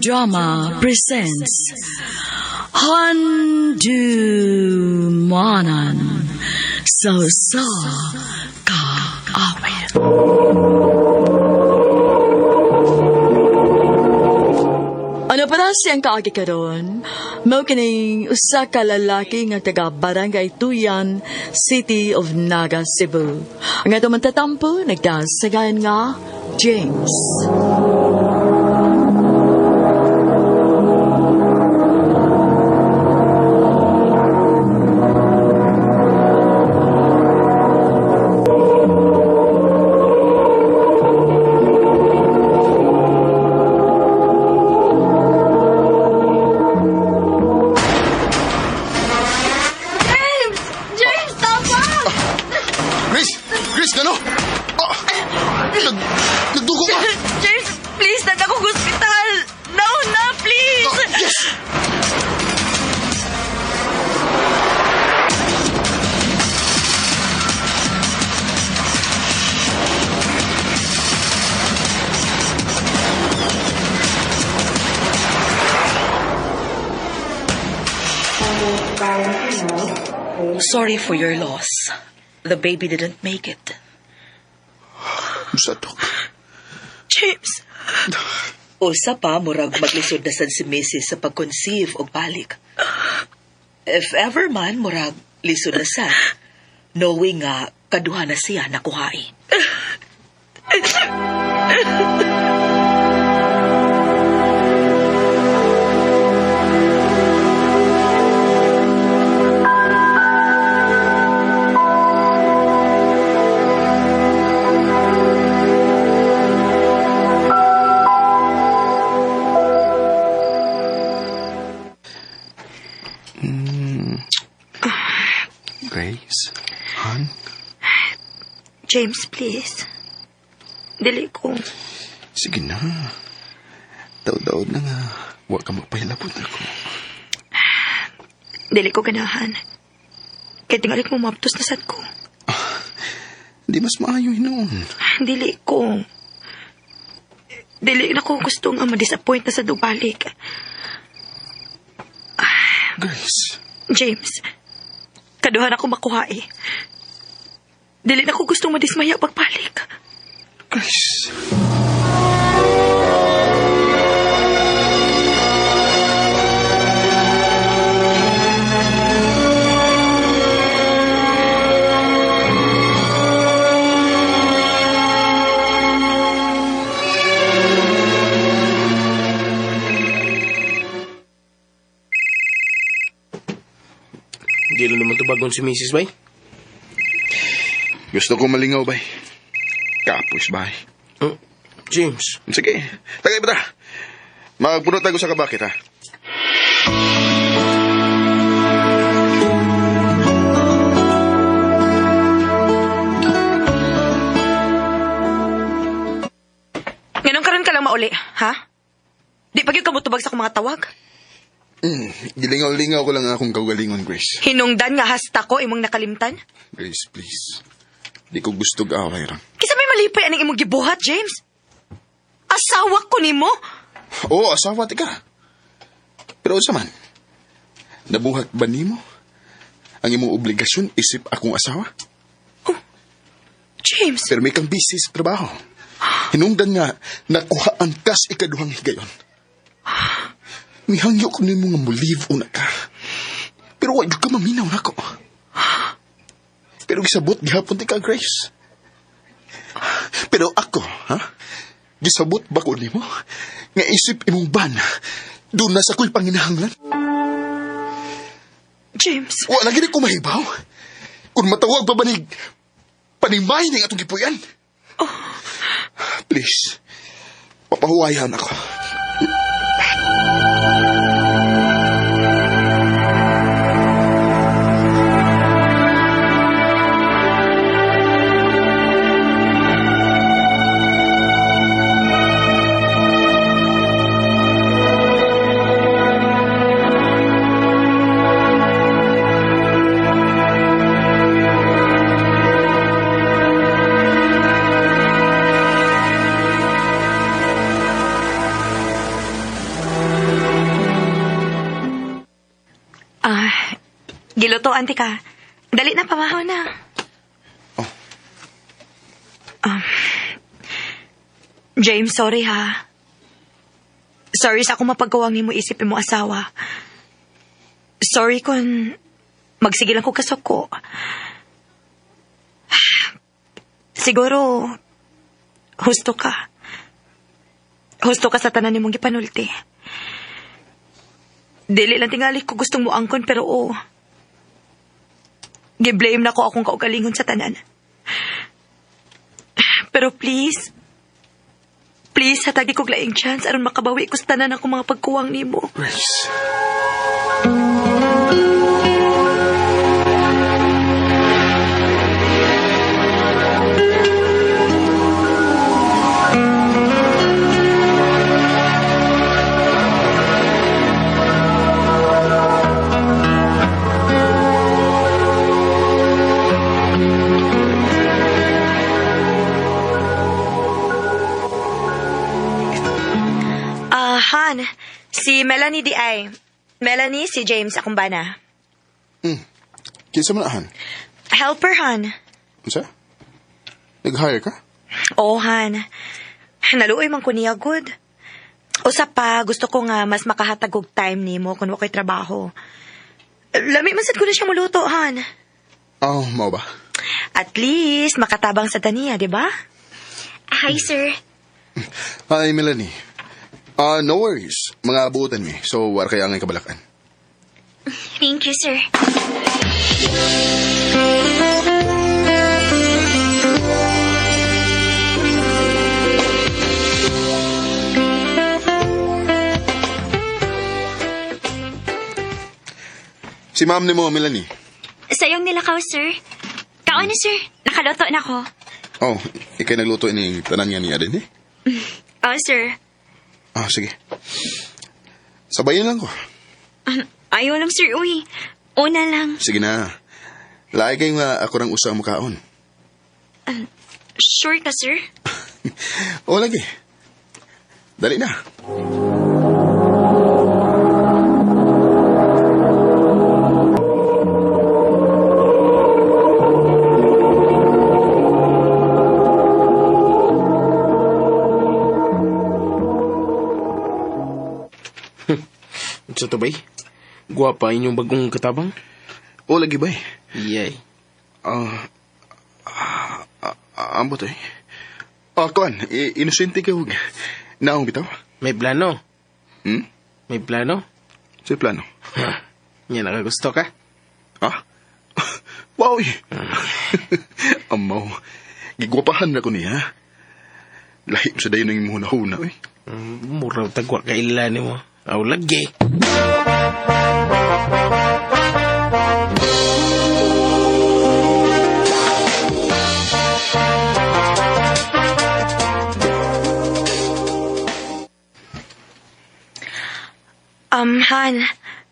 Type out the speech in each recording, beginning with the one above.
Drama presents Handumanan sa Usa Ka Awit. Ano pa na siyang kaagi karon? Mao kining usa ka lalaki nga taga Barangay Tuyan, City of Naga, Cebu. Ang atong mantatampo nagdasagayan nga James. James! James, tama! Grace! Grace, gano? Oh, nagdugo ka! James, please, dad ako hospital! No, na, please! Oh, yes! Sorry for your loss. The baby didn't make it. Unsa, Dok? James! Usa pa, murag maglisod na sad si Mrs. sa pag-conceive og balik. If ever man, murag lisod na sad, knowing nga kaduha na siya nakuhai. Grace? Han? James, please. Dili ko. Sige na. Daw-daw na nga. Huwag ka magpahilabot ako. Dili ko ganahan. Kaya tingali ko maptos na sad ko. Di mas maayo noon. Dili ko. Dili na ko gusto nga ma-disappoint na sa dubalik. Grace. James, kaduhan ako makuha eh. Dili na ko gustong madismaya pagbalik. Grace. Hindi na naman tubagon si Mrs. Bay. Gusto ko malingaw, bay. Kapos, bay. Hmm? James, Sige, tagay ba ta? Magpunot tayo sa kabakit, ha? Ganun karon ka lang mauli, ha? Di pa gyud ka motubag sa akong mga tawag. Gilingaw-lingaw ko lang akong kaugalingon, Grace. Hinungdan nga hasta ko imong nakalimtan. Grace, please. Di ko gusto away ron. Kisa may malipay aning imong gibuhat, James. Asawa ko nimo. Oo, asawa ti ka. Pero unsa man? Nabuhat ba nimo ang imong obligasyon isip akong asawa? Oh, James. Pero may kang busy sa trabaho. Hinungdan nga, nakuhaan kas ikaduhang higayon. Mihangyo ko nimo nga mo-leave una ka. Pero wa jud ka maminaw nako. Pero gisabot gihapon ti ka, Grace. Pero ako, ha? Gisabot ba ko nimo? Nga isip imong ban, doon na sa ko'y panginahanglan. James. Wa lagi ni ko mahibaw. Kung matawag pa ba ni panimay ning atong gipuy-an. Oh. Please, papahuwayan ako. Gilutoan ti ka. Dali na, pamahaw na. Oh. James, sorry ha. Sorry sa akong mapagkuwang nimo isip mo asawa. Sorry kung magsige lang ko kasuko. Siguro, husto ka. Husto ka sa tanan nimong gipanulti. Dili lang tingali ko gustong muangkon pero oo. Gi-blame na ko akong kaugalingon sa tanan. Pero please, please, hatagi ko laing chance aron makabawi ko sa tanan akong mga pagkuwang nimo. Grace. Han, si Melanie di ay. Melanie, si James, akong bana. Kinsa man na, Han? Helper, Han. Unsa? Nag-hire ka? Oo, Han. Naluoy man ko niya, good. Usa pa, gusto ko nga mas makahatag og time nimo kung wa ko'y trabaho. Lami man sad ko na siya muluto, Han. Oh, mao ba? At least, makatabang sa taniya, di ba? Hi, sir. Hi, Melanie. No worries. Mga abutan mi. So, war kaya ang kabalakan. Thank you, sir. Si ma'am ni mo, Melanie. Sayong nilakaw, sir. Kaon na, sir. Nakaluto na ko. Oh, ikay nagluto ini tanan nga niya din eh. Oh, sir. Ah, sige. Sabayin lang ko. Ayaw lang, sir. Uy, una lang. Sige na. Lahi kayo nga ako rang usa mukaon. Sure ka, sir? O lagi. Dali na. Sa to, bay? Guwapa inyong bagong katabang? O lagi bay. Yay. Ambot eh. Kuan, inosente ka hug. Naong bitaw? May plano. Hmm? May plano? Sa plano? Ha. Yan, nakagusto ka? Ha? Wow! Amaw, gigwapahan na ko niya. Lahi sa dayon ng imong hunahuna eh. Muraw tagwa ka ila nimo. Aw lagi. Han,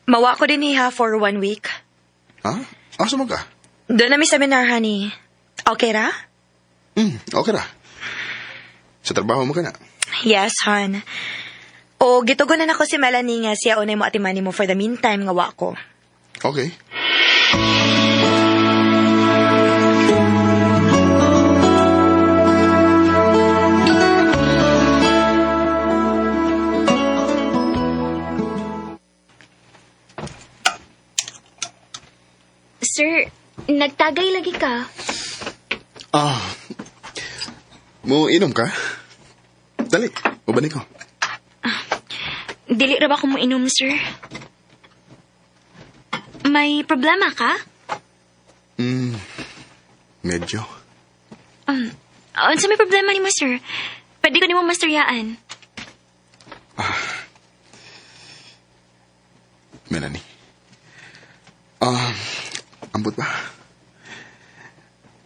mawa ko din niya for 1 week. Ha? Asa man ka? Doon na mi seminar, honey. Okay ra? Okay ra. Sa trabaho mo ka na? Yes, hon. O, gitugunan ako si Melanie nga siya unay mo atimani mo for the meantime nga wa ko. Okay. Sir, nagtagay lagi ka. Mo inom ka? Dali, uban ko. Dili ra ba ko mo inom, sir? May problema ka? Medyo. Unsa may problema nimo, sir? Pwede ko nimo mastoryaan. Melanie. Ambot ba?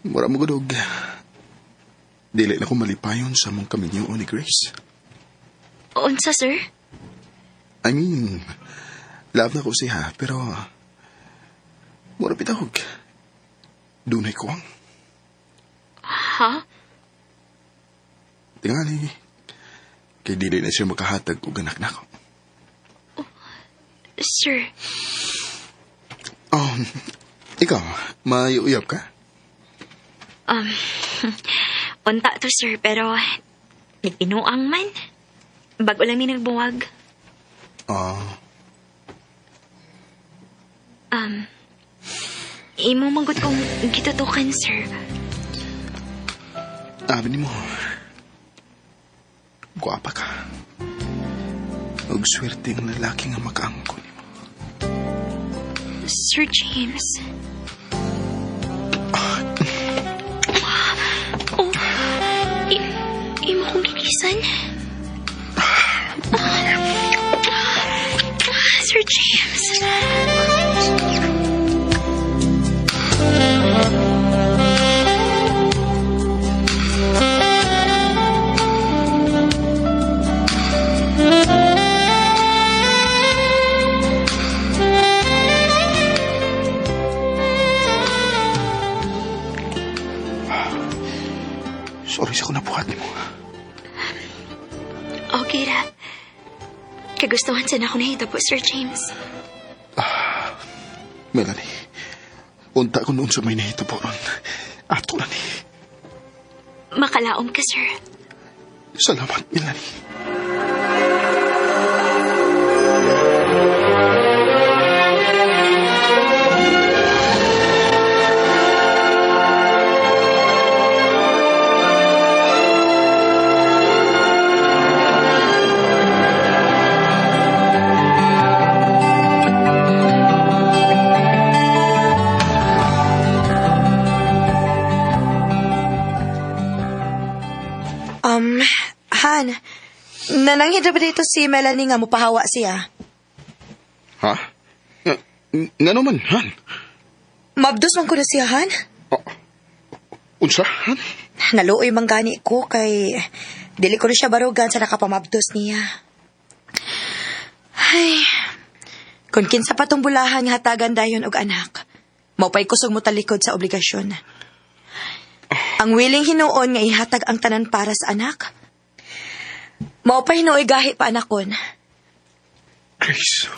Mura mo gudog. Dili na ko malipayon sa mong kaminyo ni Grace. Unsa, sir? I mean, love na ko siya, pero mura bitawg. Dunay ko ang. Ha? Tingali, kay dili na siya makahatag og anak nako. Oh, sir. Oh, ikaw, may uyab ka? Unta to, sir, pero nagpinuang man. Bago lang mi nagbuwag. Ah. Imo manggod kong gitutukan, sir. Abi nimo. Guwapa ka. Ug swerte ang lalaki nga makaangko nimo. Sir James. Oh, imo kong gikisan? Sir James. Sorry sa kung nabuhat nimo. Okay ra. Kagustuhan sana ako nahitabo, Sir James. Melanie, unta ko noon sa may nahitabo ron. Ato na ni. Makalaom ka, sir. Salamat, Melanie. Han, nananghid ba dito si Melanie nga mupahawa siya? Ha? Nga naman, Han? Mabdos man ko na siya, Han. Oh, unsa, Han? Naluoy man gani ko kay dili ko na siya barugan sa nakapamabdos niya. Ay, kung kinsa pa tong bulahan nga hatagan dayon og anak, maupay kusog mo talikod sa obligasyon. Ang willing hinuon nga ihatag ang tanan para sa anak, maupay hinuoy gahi pa anakon. Grace.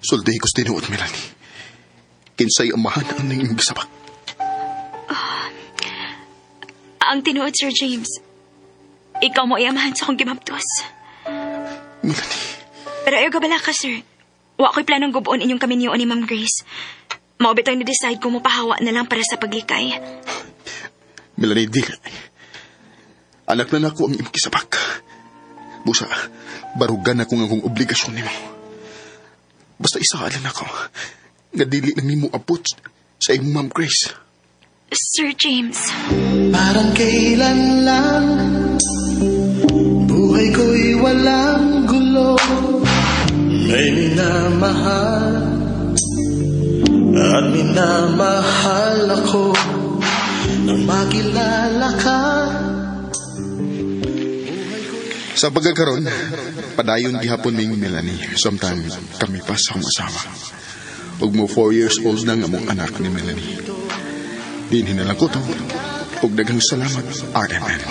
Sulti ko sa tinuod, Melanie. Kinsay amahan ang nanging gisabak. Ang tinuod, Sir James. Ikaw mo iyamahan sa akong gimabdos. Melanie. Pero ayaw gabala ka, sir. Wa ko'y planong gubuon inyong kaminyoon ni Ma'am Grace. Mao bitaw ni-decide kung mapahawa na lang para sa paglikay. Melanie, dili. Anak na nako ang imong gisabak. Busa, barugan ako nga akong obligasyon nimo. Basta isa lang ako. Nga dili lang nimo abot sa imong Ma'am Grace. Sir James. Parang kailan lang buhay ko'y walang gulo. May minamahal at minamahal ako. Nang makilala ka. Sa pagkakaroon, padayon gihapon ning Melanie. Sometimes kami pa sa akong asawa. Ug mo 4 years old na nga mong anak ni Melanie. Dinhi na lang ko to. Ug daghang salamat, RMN.